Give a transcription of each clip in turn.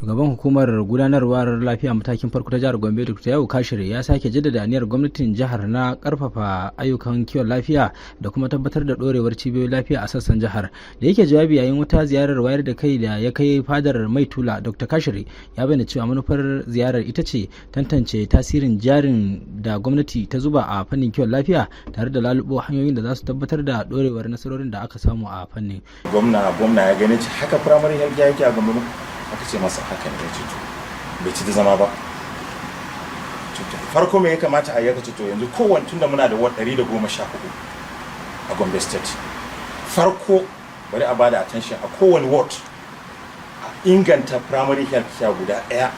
Shugaban hukumar gudanarwar lafiya matakin farko ta jihar Gombe, Dr. Yau Kashire, ya sake jaddada aniyar gwamnatin jihar na karfafa ayyukan kiwon lafiya da kuma tabbatar da dorewar cibiyoyin lafiya a sassan jihar. Da yake jawabi yayin wata ziyarar wayar da kai da ya kai fadar Mai Tula, Dr. Kashire ya bayyana cewa manufar ziyarar ita ce tantance tasirin jarin da gwamnati ta zuba a fannin kiwon lafiya, tare da lalubo hanyoyin da za su tabbatar da dorewar nasarorin da aka samu a fannin. Gwamna ya gane ce haka primary health care yake a Gombe. Aka ce masa haka ne. Ya ce to, bai ci da zama ba. Farko me ya kamata a yi? Aka ce to, yanzu kowane, tunda muna da ward 114 a Gombe State, farko bari a bada attention a kowane ward a inganta primary health care guda ɗaya,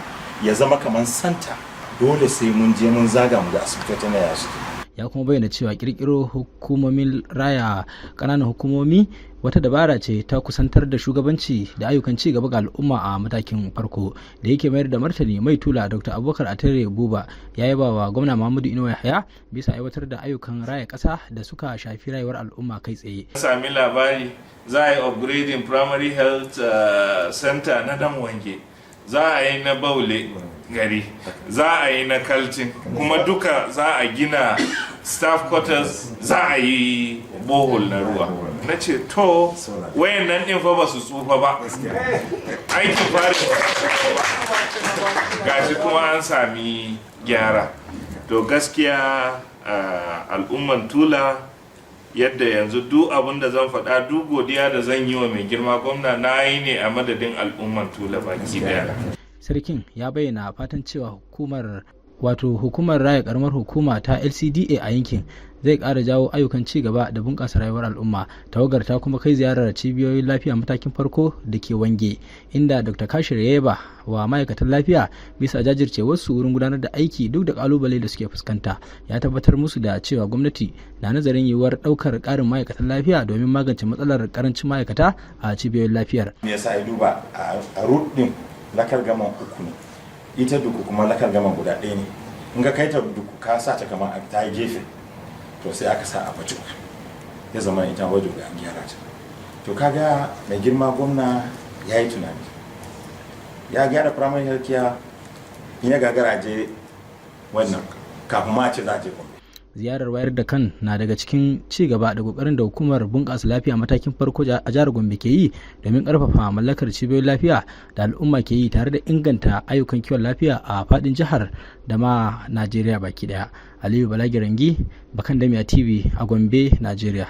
ya zama kamar center. Dole sai mun je mun zaga mu ga asibitocin na ya suke. Ya kuma bayyana cewa kirkiro hukumomin raya kananan hukumomi wata dabara ce ta kusantar da shugabanci da ayyukan ci gaba ga al'umma a matakin farko. Da yake mayar da martani, Mai Tula, Dr. Abubakar Atare Buba, ya yaba wa Gwamna Muhammadu Inuwa Yahaya bisa aiwatar da ayyukan raya kasa da suka shafi rayuwar al'umma kai tsaye. Sami labari za a yi upgrading primary health center na Dan Wange, za a yi na Baule Gari, za a yi na Kaltin, kuma duka za a gina staff quarters, za a yi borehole na ruwa. Na ce to, wayannan din fa ba su tsufa ba, aikin fari gashi kuma an sami gyara. To gaskiya, al'umman Tula, yadda yanzu duk abin da zan faɗa, duk godiya da zan yi wa mai girma gwamna, na yi ne a madadin al'umman Tula baki daya. Sarkin ya bayyana fatan cewa hukumar, wato hukumar raya karamar hukuma ta LCDA a yankin, zai ƙara jawo ayyukan ci gaba da bunƙasa rayuwar al'umma. Tawagar ta kuma kai ziyarar cibiyoyin lafiya matakin farko da ke Wange, inda Dr. Kashir ya yaba wa ma'aikatan lafiya bisa jajircewarsu wurin gudanar da aiki duk da kalubale da suke fuskanta. Ya tabbatar musu da cewa gwamnati na nazarin yiwuwar ɗaukar ƙarin ma'aikatan lafiya domin magance matsalar karancin ma'aikata a cibiyoyin lafiyar. Me yasa ya duba a route din, local government uku ne, ita Duku kuma local government guda ɗaya ne. In ka kai ta Duku, ka sa ta kamar ta yi gefe. To sai aka sa a Bajoga, ya zama ita Bajoga an gyara ta. To kaga mai girma gwamna ya yi tunani, ya gyara primary health care. In ya gagara, je wannan kafin ma ce za a je Gombe. Ziyarar wayar da kan na daga cikin ci gaba da kokarin da hukumar bunƙasa lafiya matakin farko a jihar Gombe ke yi domin ƙarfafa mallakar cibiyoyin lafiya da al'umma ke yi, tare da inganta ayyukan kiwon lafiya a faɗin jihar da ma Najeriya baki daya. Aliyu Balagirangi, Bakandamiya TV, a Gombe, Najeriya.